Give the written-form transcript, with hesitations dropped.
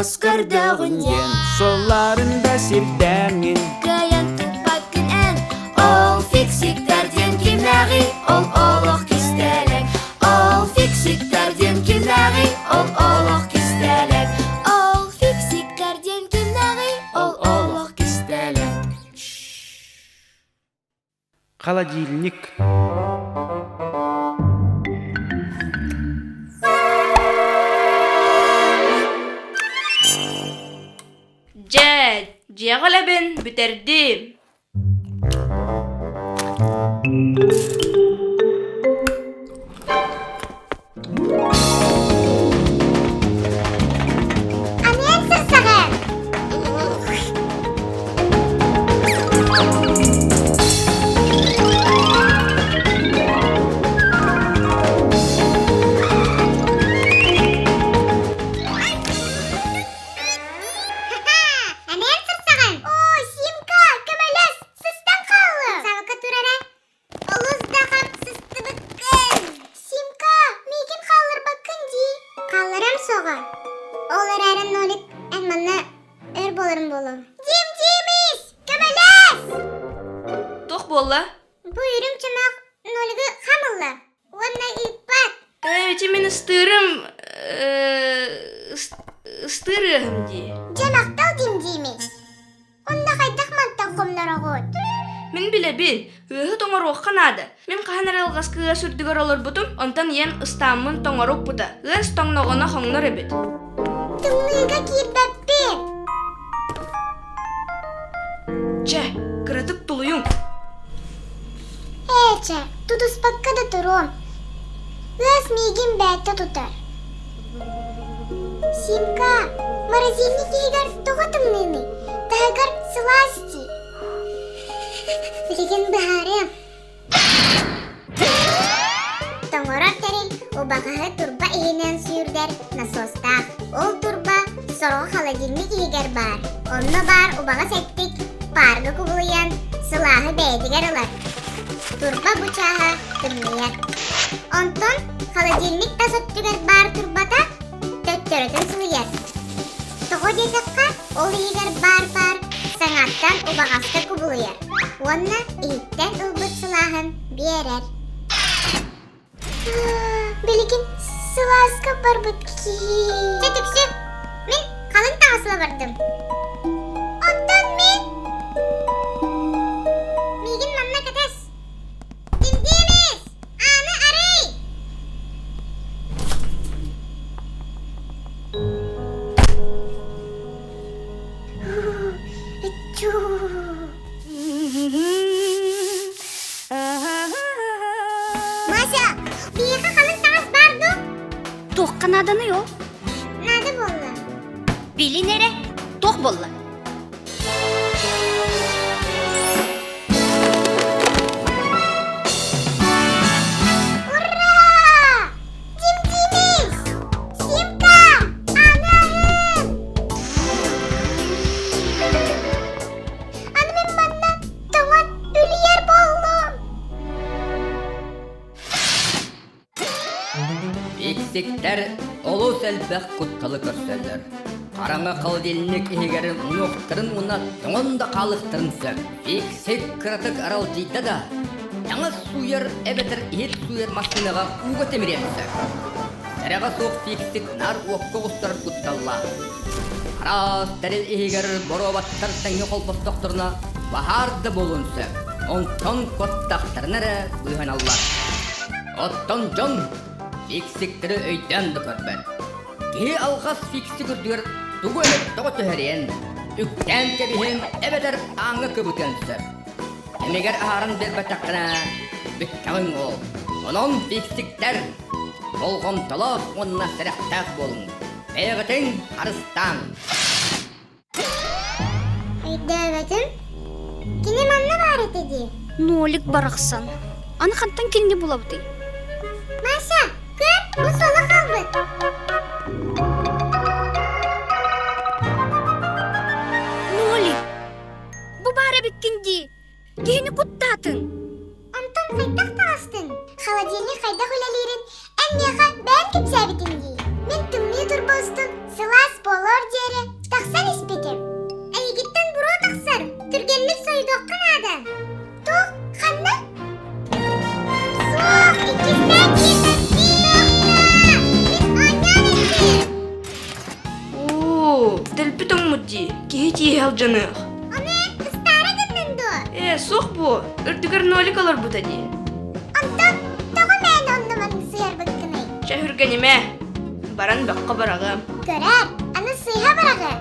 Хос көрдөҕүн диэн Суолларын да сирдээҥҥин Кыайан туппаккын эн Ол фиксиктэр диэн кимнээҕий Ол олох кистэлэҥ Ол фиксиктэр диэн кимнээҕий Ол олох кистэлэҥ Ол фиксиктэр диэн кимнээҕий Ол олох кистэлэҥ Холодильник. Дьэ, дьиэҕэ үлэбин бүтэрдим. Аныан сырсаҕын! Аныан сырсаҕын! Оо, Симка, көмөлөс! Сыстан хааллым! Сабыкка тур эрэ. Олус да хапсыстыбыккын! Симка, миигин хаалларбаккын дии. Хаалларам суоҕа. Ол эрээри Нолик эн манна өр буоларым буолуо. Дим Димис, көмөлөс! Туох буолла? Бу үрүҥ чымах Нолигы хам ылла уонна ыыппат. Ээ, ити мин ыстыырым ыстыыр ыаһым дии. Дьэ махтал Дим Димис. Онно хайдах мантан хомнороҕут? Мин билэбин, ыаһы тоҥоруохха наада. Мин хаһан эрэ алҕаска ыас үрдүгэр олорбутум, онтон ийэм ыстааммын тоҥоро укпута. Ыас тоҥноҕуна хоҥнор эбит. Тымныыга киирбэппин. Чэ, кыратык тулуйуҥ. Ээ чэ, тутуспакка да туруом. Ыас миигин бээтэ тутар. Симка, морозильник иһигэр тоҕо тымныыный? Таһыгар сылаас дии. Билигин быһаарыам. Тоҥорор тэрил убаҕаһы турба иһинэн сүүрдэр насостаах. Ол турба сороҕо холодильник иһигэр баар. Онно баар убаҕас эттик паарга кубулуйан сылааһы бэйэтигэр ылар. Турба бу чааһа тымныйар. Онтон холодильник тас өттүгэр баар турбата төттөрүтүн сылыйар. Тоҕо диэтэххэ, ол иһигэр баар паар саҥаттан убаҕаска кубулуйар уонна иһиттэн ылбыт сылааһын биэрэр. Билигин сылааска барбыт киһи. Чэ түксү, мин халыҥ таҥас ыла бардым. Онтон мин... Миигин манна кэтэс. Димдиэмис! Ааны арый! Мася, биһиэхэ халыҥ таҥас баар дуо? Туохха нааданый ол? Наада буолла. Билин эрэ, туох буолла? Ура! Дим Димис! Симка! Анаһым! Аны мин манна тоҥон үлүйэр буоллум! Иксиктэр олус элбэх кутталы көрсөллөр. Хараҥа холодильник иһигэр мунуохтарын уонна тоҥон да хаалыахтарын сөп. Иксик кыратык аралдьыйда да, таҥас сууйар эбэтэр иһит сууйар массыынаҕа ууга тимириэн сөп. Сэрэҕэ суох фиксик наар уокка оҕустарар кутталлаах. Араас тэрил иһигэр боруобаттар тэҥҥэ холбостохторуна баһаар да буолуон сөп. Онтон куоттахтарына эрэ быыһаналлар. Оттон дьон фиксиктэри өйдөөн да көрбөт. Киһи алҕас фиксик үрдүгэр тугу эмэ тоҕо түһэриэн, үктээн кэбиһиэн эбэтэр ааҥҥа кыбытыан сөп. Кэмигэр аһааран биэрбэтэххинэ, бүттэҕиҥ ол. Онон фиксиктэр болҕомтолоох уонна сэрэхтээх буолуҥ. Бэйэҕитин харыстааҥ. Өйдөөбөтүм. Кини манна баар этэ дии. Нолик барахсан. Аны хантан кинини булабытый? Маша, көр, бу суола хаалбыт. Нолик, бу баар эбиккин дии. Киһини куттаатыҥ. Онтон хайдах таҕыстыҥ? Холодильник хайдах үлэлиирин эн миэхэ бэйэҥ кэпсээбитиҥ дии. Мин тымныы турба устун сылаас буолуор диэри. алдьаныах. Ону эн ыстаара гыннын дуо? Ээ, суох буо, үрдүгэр нолик олорбута дии. Онтон тоҕо мээнэ онно-манна сыһарбыккыный? Чэ, үргэнимэ. Баран бөххө бараҕым. Көрөөр, аны сыыһа бараҕы.